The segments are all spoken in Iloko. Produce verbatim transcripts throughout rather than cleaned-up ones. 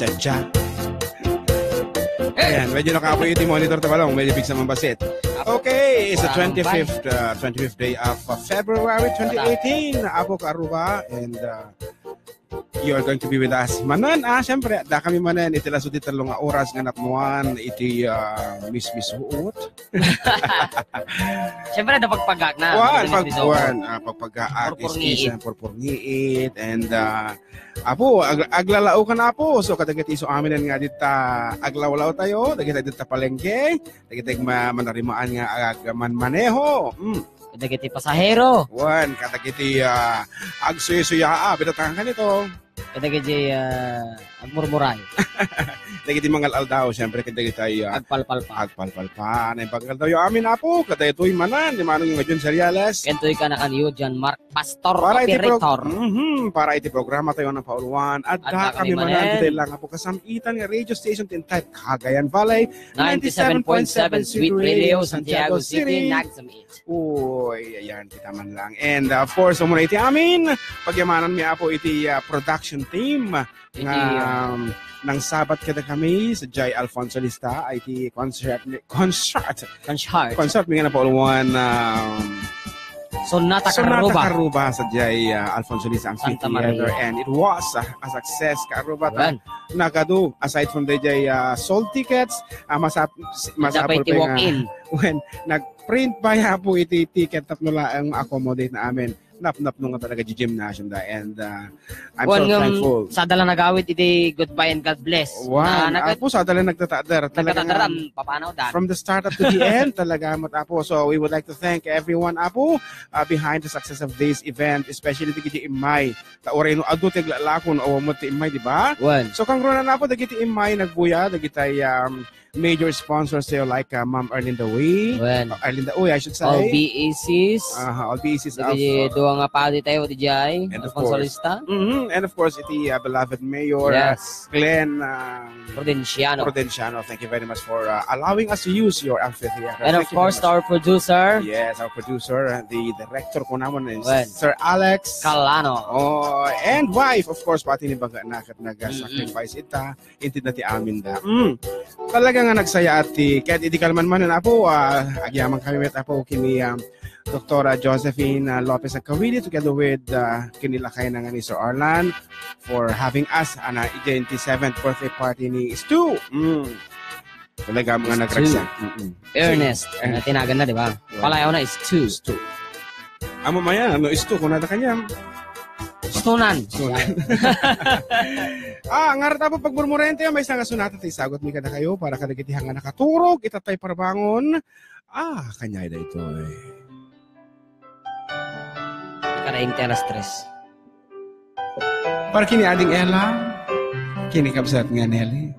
Cha-cha. Ayan, medyo nakapoy iti monitor ta balong, medyo bigsa man basit. Okay, it's the twenty-fifth, uh, twenty-fifth day of, uh, February twenty eighteen. Apo Karuba, and, uh, you are going to be with us. Manen, ah, siyempre, da kami manen, iti laso ti tello nga oras nga napnuan, iti, uh, mismisuot. Siyempre, da pagpagak na. Wan, pag, wan, ah, pagpagak, purpurngiit. Purpurngiit, and, uh, Apo, ag-, aglalaokan, Apo. So, kadagiti isu amin nga dita aglawlaw tayo, dagiti dita palengke, dagiti ma-, manarimaan nga ag-, manmaneho. Mm. Kadagiti pasahero. Wan, kadagiti, ah, agsuysuyaa, bidatangan kanito. Kadagiti, ah, agmurmuray. Dagiti mangal-aldaw, siyempre, kadagiti, ah, agpalpalpa. Agpalpalpa. Nay pagkaldawyo amin, Apo, kadaytoy manen, ni Manong Jun Seriales. Kentoy kanakan yu, John Mark. Pastor para iti pro-, Operator. Mhm, para iti programa tayo nga napauluan. Adda kami manen, ditoy lang nga po kasamitan nga radio station ti entire Cagayan Valley, ninety-seven point seven Sweet Radio, Santiago City, Nagsam East. Uy, ayan, kita man lang. And, uh, of course, umuna iti amin, pagyamanan mi, Apo, iti, uh, production team. Iti, nga, ah, um, nangsabat kada kami, sadiay Alfonso Lista, iti concert ni, concert. Concert. Concert mi nga napauluan, um, Sonata Karuba. Karuba, sadiay, ah, Alfonso Lista Amphitheater. And it was, ah, a success, Karuba. Ta nagadu, aside from the, ah, sold tickets, ah, masap-, masapul pa nga walk-in. When nag-print pa ya po iti ticket tapno laeng accommodate na amin. Napnapno nga talaga di gymnasium da. And, uh, I'm so thankful. Sada la nagawid iti goodbye and God bless. Wan, na, nagkat-, Apo, sada la nagtatagder. Talaga nagtatagder nga, ang papanaw dan. From the start up to the end, talaga met, Apo. So, we would like to thank everyone, Apo, uh, behind the success of this event, especially ti immay. Ta uray no adu ti aglalako, no awan met ti immay, di ba? Wan. So, kangrunan, Apo, dagiti immay, nagbuya, dagiti, um, major sponsors tayo like, uh, Ma'am Arlinda Uy. Wen. Uh, Arlinda Uy, I should say. All B E Cs. Aha, all B E Cs of, dagiti, uh, dua nga padi tayo, D J, and of course, Alfonso Lista. Mm-hmm. And of course, iti, uh, beloved Mayor, uh, yes, Glenn, uh, Prudenciano. Prudenciano. Thank you very much for, uh, allowing us to use your amphitheater. And of course, our producer. Yes, our producer, uh, the director ko naman is Sir Alex Calano. Oh, and wife, of course, pati ni Baga na ket nag-sacrifice ita. Inted na ti amin da. Mm. Talaga nga nagsayaat ti, ket idi kalman manen, Apo, ah, agyaman kami met, Apo, kini, ah, Doktora Josephine, ah, Lopez Agkawili together with, ah, kini lakayna nga ni Sir Arlan for having us, ana, idiay ti seventh birthday party ni Stu. Mm. Talaga nga nagragsak. Mm-mm. Ernest, Ernest. Nga tinagan na, di ba? Well, palayaw na is two. Is two. Amo mayan, no, is two, kunada kaniam. Stunan. Stunan. Ah, ngarud, Apo, pagmurmurente, maysa nga sonata ti isagut mi kadakayo para kadagiti nga nakaturog, ita tay parbangon. Ah, kaniay daytoy. Kadaing ti alas tres. Para kini Ading Ella, kini kabsat nga Nelly.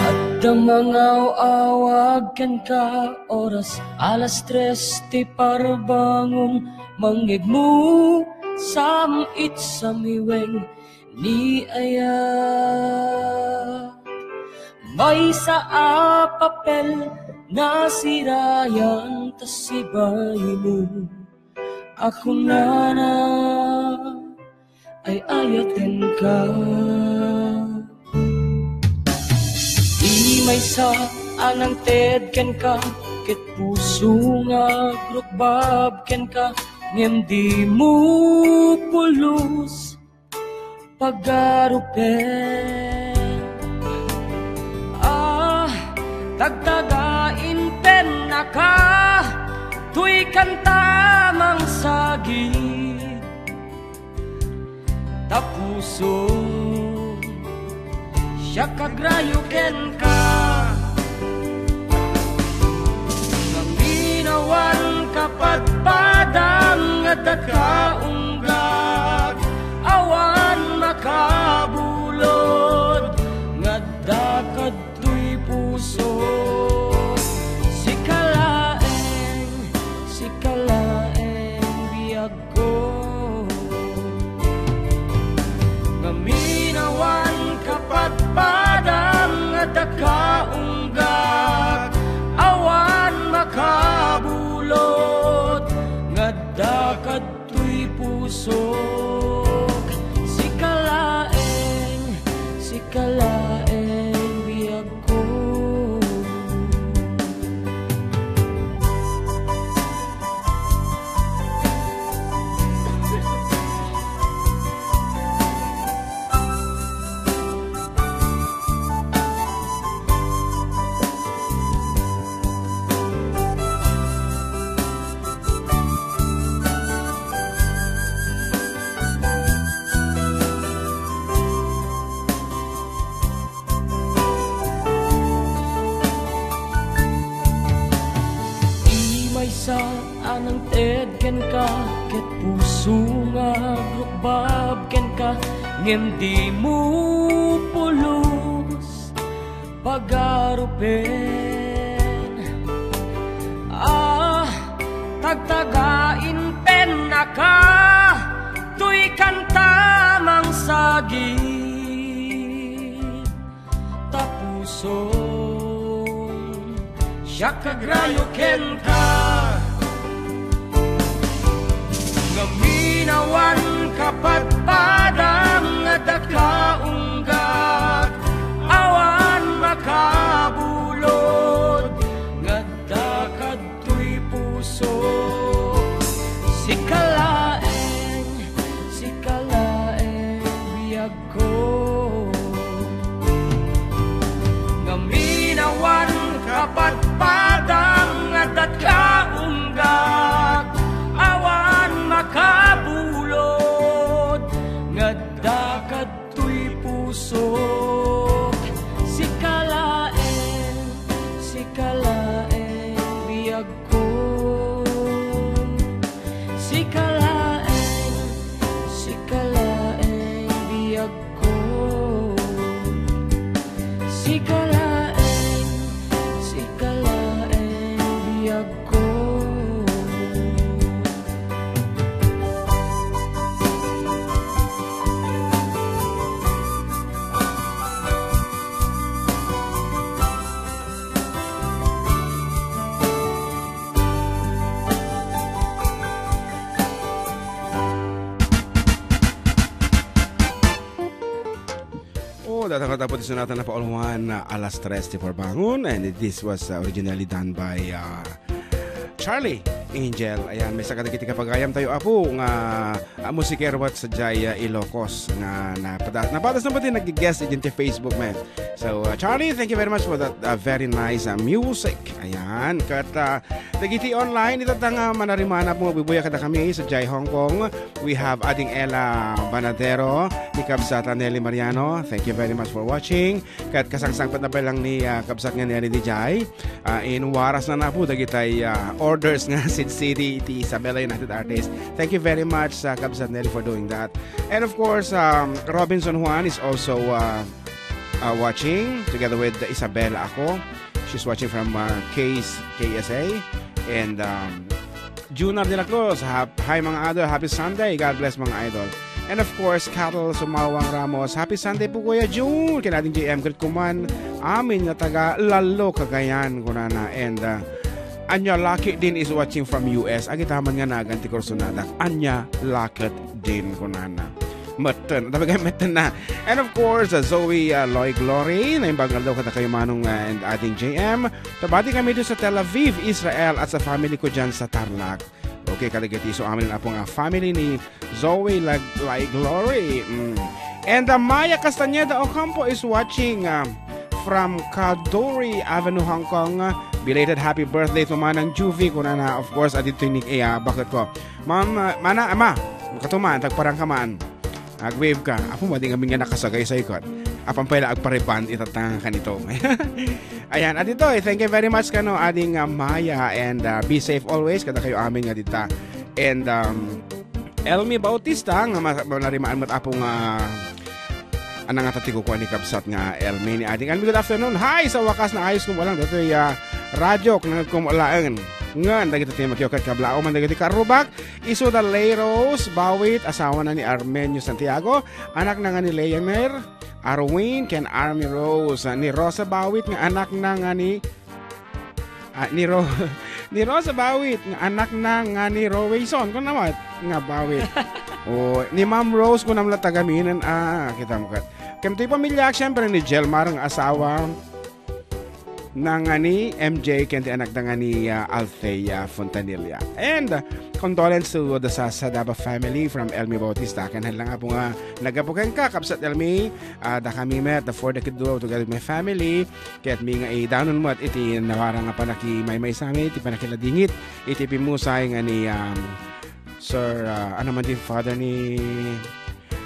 Adda mangaw-awag kenka, oras alas tres ti parbangon, mangngegmo, sam-it samiweng, ni aya. Maysa a papel nasirayan ta sibaymo a kunana, ay-ayatenka. Ti maysa a nangted kenka, ket puso nga agrukbab kenka, ngem dimo pulos pagarupen. Ah, tagtagainpennaka, toy kanta mangsagid. Ta puso, siak agrayo kenka. Ngamin awan kapadpadam nga adda ka unggad, awan makabulod nga adda kadtoy puso. Sika laeng, sika laeng biag ko. Ngamin awan kapadpadam nga adda ka unggad. Maysa a nangted kenka, ket puso nga agrukbab kenka, ngem dimo pulos pagarupen. Ah, tagtagainpennaka, toy kanta mangsagit ta puson. Siak agrayo kenka, ngamin awan kapadpadam nga adda ka unggat, awan makabulod nga adda kadtoy puso. Sika laeng, sika laeng biag ko. Ngamin awan kapadpadam nga adda ka unggat, awan makabulod nga adda kadtoy puso. Sika laeng, sika laeng biag ko. Sika laeng, sika laeng biag ko. Sika laeng, sika laeng biag ko. Oh, datang ka tapos isunatan na pa All One, uh, alas tres ti parbangon, and this was, uh, originally done by, uh, Charlie Angel. Ayan, maysa kadagiti kapagayam tayo, Apo, nga, uh, musikero met sadiay, uh, Ilocos nga napadas. Napadas na ba din nag-guest din ti Facebook, man? So, uh, Charlie, thank you very much for that, uh, very nice, uh, music. Ayan, ket, uh, dagiti online, ita nga manarimana po, mabubuya kadakami sadiay Hong Kong. We have Ading Ella Banadero, ni Kabsat Nelly Mariano. Thank you very much for watching. Ket kasangsangpet na pa lang ni, ah, Kabsat nga Nelly dijay. Ah, in waras na na po dagitay, ah, orders nga sidsidi iti Isabela United Artists. Thank you very much sa Kabsat Nelly for doing that. And of course, um, Robinson Juan is also, uh, uh, watching together with Isabella Ako. She's watching from, uh, K S, K S A. And, um, Junar de la Cruz, hap-, hi, mga idol. Happy Sunday. God bless, mga idol. And of course, Cattle Sumawang Ramos. Happy Sunday po, Kuya Jun. Ken Ading J M, greet ko man amin nga taga Lalo, Cagayan, kunana. And, uh, Anya Lakit din is watching from U S. Agitaman nga nagan ti kursonadak. Anya Lakit din, kunana. Metten. Tabi kay metten na. And of course, uh, Zoe, uh, Loy Glory. Naimbag nga aldaw kada kayo, Manong, uh, and Ading J M. Tabati kami doon sa Tel Aviv, Israel, at sa family ko dyan sa Tarlac. Okay, kadagiti isu amin, Apo, nga family ni Zoe Lag-, Lai Glory. Mm. And, uh, Maya Castañeda Ocampo is watching, uh, from Caldori Avenue, Hong Kong. Belated happy birthday to Manang Juvie, kunana, of course, adito ni, eh, ah, bakit ko? Ma'am, uh, mana, ama, katuman, tagparang ka man. Ag-wave ka. Apo, madi ngamin nga nakasagay sa ikot. Apan pala agpariban, itatanga ka nito. Ayan, at ito, eh, thank you very much kano, Ading, uh, Maya, and, uh, be safe always, kada kayo amin nga dita. And, um, Elmi Bautista, nga ma-, manarimaan met, Apo, nga, anang nga tatigukuan ni Kabsat nga Elmi ni Ading Elmi. Good afternoon. Hi, sa wakas na ayos kung walang datoy, ah, radyo, kung nagkumulaen. Ngan, dagiti ti makiukat kablao, man dagiti karubak, isu da Lay Rose Bawit, asawa na ni Armenio Santiago, anak na nga ni Leoner, Arwin, ken Army Rose, ni Rosa Bawit nga anak na nga ni, ah, ni Ro-, ni Rosa Bawit nga anak na nga ni Rowason. Kung naman, nga Bawit. O, ni Ma'am Rose, kung naman taga Minan, ah, kita mo kat. Ken ti pamilya, siyempre, ni Jelmar nga asawa, na nga ni M J ken ti anak na nga ni, ah, Althea Fontanilla. And, uh, condolence to the Sa-, Sadaba family from Elmi Bautista. Ken lang, Apo, nga nagapu kenka, Kabsat Elmi, ah, da kami met, the four the kid together with my family. Ket mi nga idanon met iti nawara nga panakimaymaysa mi, iti panakiladingit, iti pimusay nga ni, um, Sir, ah, ano man di father ni,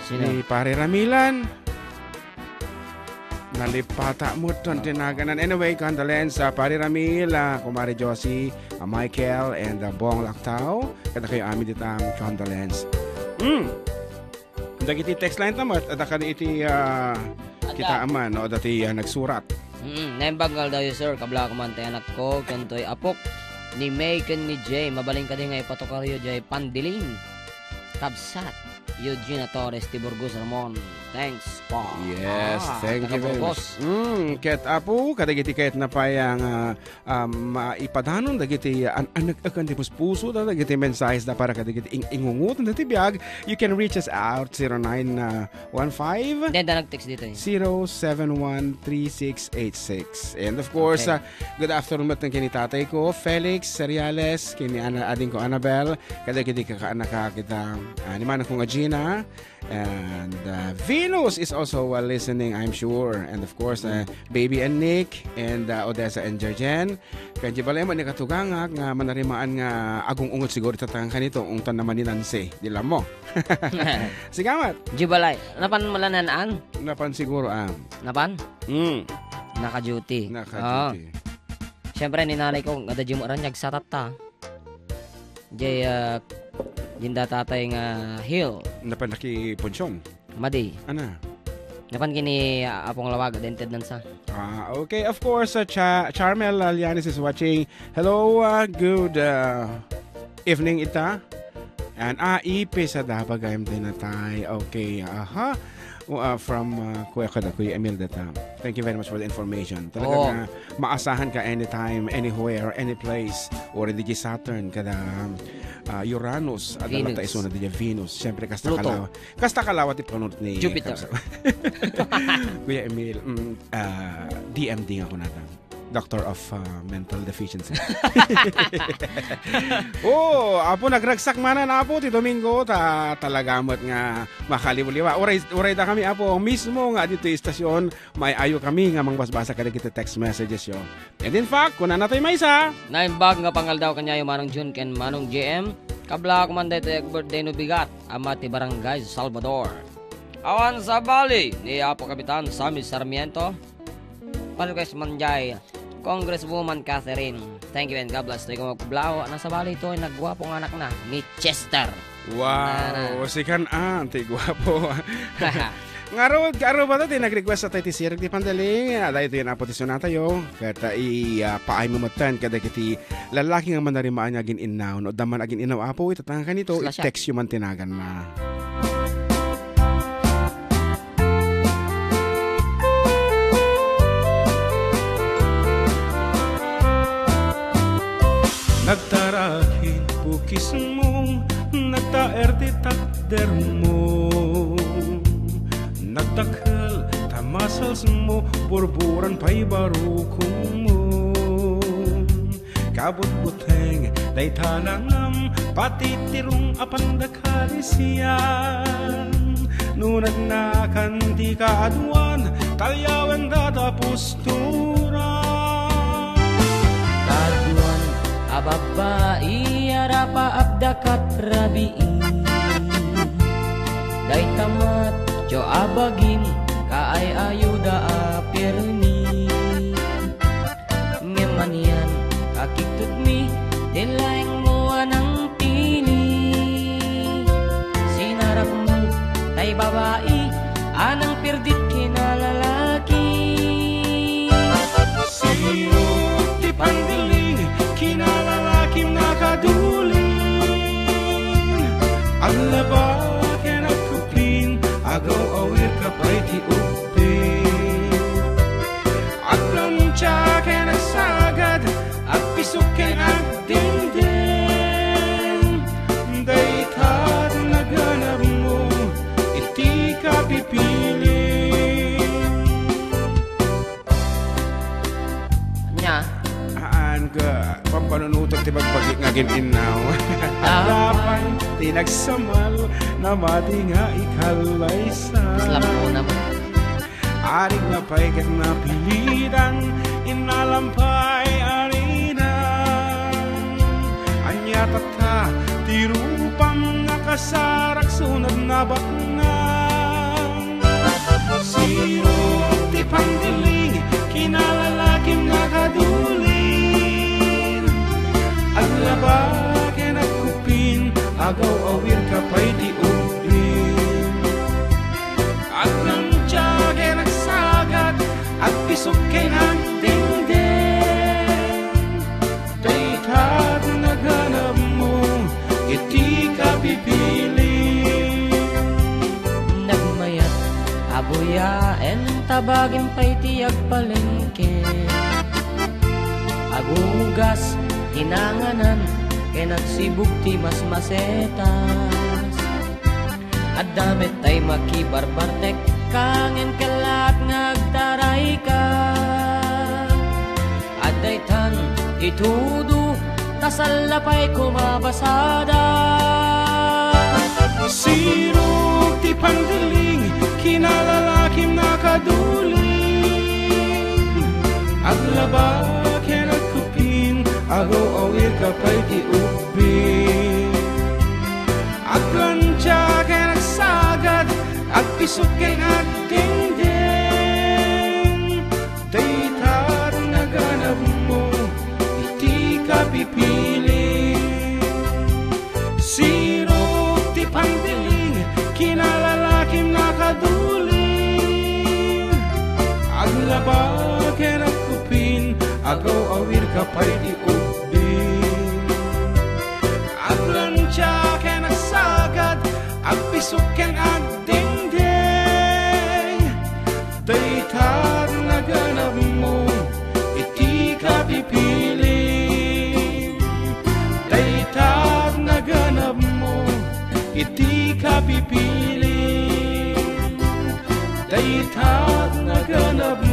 Sino? Ni Pare Ramilan. Nalipata mo ton tinagan. Anyway, condolence, ah, Pare Ramil, ah, Kumare Josie, ah, Michael, and, ah, Bong Lactao. Kada kayo amin dita, um, condolence. Mm. Dagiti text line ta met, adda kadi iti, ah, kita aman, no, dati, ah, nagsurat. Mm, naimbag nga aldaw, sir, kabla ko man tay anakko, ken toy apok ni May ken ni Jay. Mabalin kadi nga ipatukaryo jay pandiling. Kabsat, Eugenia Torres, ti Burgos, Ramon. Thanks, pa. Yes, Ah, thank taga you very Burgos. much. Mm, ket apo, kadagiti ket napay ang, ah, um, maipadanon dagiti an-, annak-akan ti puspuso, da-, dagiti mensahes da para kadagiti ing-, ingungutan dati biag. You can reach us out zero nine, uh, one five Then, da nag-text dito eh. zero seven one three six eight six. And of course, Okay. uh, good afternoon met ken ni tatay ko, Felix Seriales, ken ni Ana, ading ko Annabel, kadagiti kakaanaka kita, uh, ni manang ko nga Gina, and, uh, Venus is also, uh, listening, I'm sure. And of course, uh, Baby and Nick, and, uh, Odessa and Jerjen. Ken di balay mo ni katugangak nga manarimaan nga agung-ungot siguro itatangan kanito, ungtan naman ni Nancy. Di lang mo. Sigamat. Di balay. Napan malanan an? Napan siguro, ah. Napan? Mm. Naka-duty. Naka-duty. Ah. Siyempre, ni nanay ko, ada di mo aran, nagsatat ta. Jay, ah, dinda tatay nga Hill. Napan nakipunsyon? Madi. Ana? Napan kini, ah, Apong Lawag, dented nan sa. Ah, okay. Of course, uh, Cha-, Charmel Alianes is watching. Hello, uh, good, uh, evening ita. And, ah, ipis a dabag ayam dinatay. Okay, aha. Uh, from, uh, Kuya kada, Kuya Emil data. Thank you very much for the information. Talaga Oo. nga, maasahan ka anytime, anywhere, any place, or di Saturn, kada, ah, Uranus, adda Venus. Latta isuna di Venus. Siyempre, kasta Pluto. Kalawa-, kasta kalawa ti panunot ni Jupiter. Kamsa-, Kuya Emil, mm, ah, D M D nga kunata. Doctor of, ah, Mental Deficiency. Oh, apo, nagragsak manen, apo, ti Domingo, ta talaga met nga makaliwliwa. Uray, uray da kami, apo, mismo nga dito istasyon, may ayo kami nga mangbasbasa kadagiti text messages yo. And in fact, kunana tay maysa, naimbag nga pangaldaw kaniayo Manong Jun ken Manong J M. Kabla ko man daytoy ag-birthday no bigat, ama ti Barangay Salvador. Awan sabali ni Apo Kapitan Sammy Sarmiento. Pan-request man jay, Congresswoman Catherine. Thank you and God bless. Toy kumagkublao, nasabali toy nagguapo nga anakna, ni Chester. Wow, Nana. Sikan, ah, ti guapo. Ngarud, ngarud ba ti nag-request a tay ti sirig ti pandiling? Ah, daytoy nga apo ti sunatayo. Ket, ah, i, ah, paay mo metten kadagiti lalaki nga manarimaan nga agin-innaw. No, adda man agin-innaw, apo, itatangan kanito, Slasha. I-text yo man tinaganna. Nagtarakid bukismo, nagtaer ti takdermo. Nagdakkel ta muscles mo, burburan pay barukongmo. Kabutbuteng dayta langam, patitirong a pandakalisian. No nagnakan ti kaaduan, talyawen da ta postura. Kaaduan a babbai a rapaapda kat rabii. Dayta met jo a bagim kaay-ayoda a pirmi. Ngem anian, kakitudmi, ti laengmo a nangpili. Sinarakmo, tay babai, a nangpirdit kinalalaki. Sino ti pandiling, kinalalakim nakaduling? Aglaba ken agkupin, agaw-awir ka pay ti ubbing. Agplancha ken agsagad, agpisok ken agdengdeng. Dayta ti naganabmo iti kapipili. Ania? Haan ka, pampanunotek ti bagbagi nga agin-innaw. Ah. Adda pay ti nagsamal, namati nga ikallaysa. Islam mo naman. Arig na pay ket napilitan, innalam pay arinan. Ania tatta ti rupam nga kasarak sunod nabaknang? Sino ti Pandiling, kinalalakim nga kadulin. Aglaba ken agkupin, agaw-awirka pay ti ubbing. Aglantia ken agsagad, agpisok ken agdengdeng. Dayta ti naganabmo iti kapipili. Nagmayat a buyaen, tabagim pay ti agpalengke. Agugas ti nanganan, ken agsibug ti masmasetas. Adda met tay makibarbartek, kangen kellaat nga agtarayka. Adda itan itudo, ta salla pay kumabasada. Sirok ti pandiling, kinalalakim nga kadulin. Aglaba ken agkupin, agaw-awirka pay ti ubbing. Aglantia ken agsagad, agpisok ken agdengdeng. Dayta ti naganabmo iti kapipili. Sirok ti pandiling, kinalalakim nga kadulin. Aglaba ken agkupin, agaw-awirka pay ti ubbing. Aglantia ken agsagad, agpisok ken agdengdeng. Dayta ti naganabmo iti kapipili. Dayta ti naganabmo iti kapipili. Dayta ti naganabmo